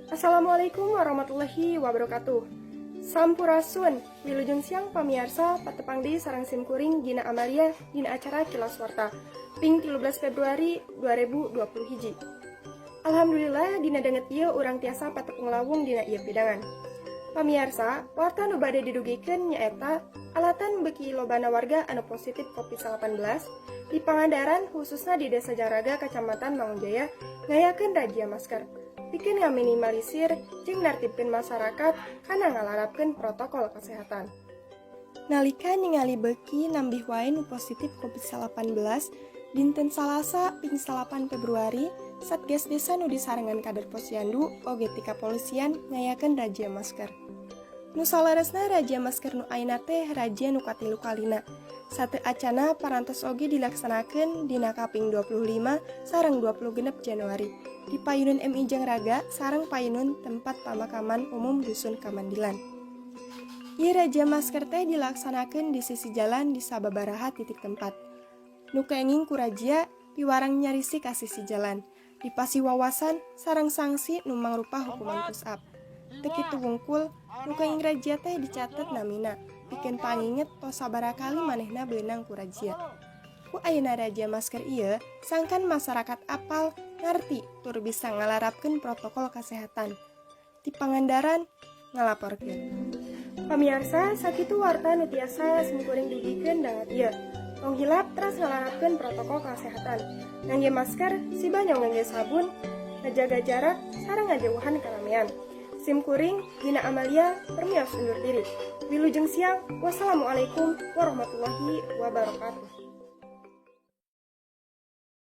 Assalamualaikum warahmatullahi wabarakatuh. Sampurasun, wilujeng siang pamiarsa, patepang deui sareng simkuring Gina Amalia dina acara Kilas Warta ping 13 Februari 2020 hiji. Alhamdulillah, dina danget ieu urang tiasa patepung lawung dina ieu pidangan. Pamiarsa, warta nu bade didugikeun nyaeta alatan beuki lobana warga anu positif COVID-19 di Pangandaran, khususna di Desa Jaraga, Kecamatan Mangunjaya, ngayakeun razia masker pikeun ngaminimalisir jeung nartibkeun masyarakat kana ngalarapkeun protokol kesehatan. Nalika ningali beuki nambih wae nu positif COVID-19, dinten Salasa ping 9 Februari, Satgas Desa nu disarengan kader Posyandu oge ti kapolisian ngayakeun razia masker. Nu saleresna, razia masker nu ayeuna teh razia nu katilu kalina. Sateu acana parantos oge dilaksanakeun dina kaping 25 sareng 26 Januari di Payunun MI Jangraga sareng Payunun tempat pamakaman umum Dusun Kamandilan. Ieu razia masker teh dilaksanakeun di sisi jalan di sababaraha titik tempat. Nu kenging ku razia piwarang nyarisi ka sisi jalan, dipasih wawasan sareng sanksi nu mangrupa hukuman push up. Teu kitu wungkul, nu kenging razia teh dicatet namina pikeun panginget tos sabaraha kali manehna beunang ku razia. Ku ayeuna razia masker ieu, sangkan masyarakat apal, ngarti tur bisa ngalarapkeun protokol kesehatan. Ti Pangandaran ngalaporkeun. Pamiarsa, sakitu warta nu tiasa simkuring dugikeun danget ieu. Tong hilap teras ngalarapkeun protokol kesehatan. Ngangge masker, siba ngangge sabun, ngajaga jarak, sareng ngajauhan keramaian. Sim kuring, Gina Amalia, permios undur diri. Wilujeng siang, wassalamualaikum warahmatullahi wabarakatuh.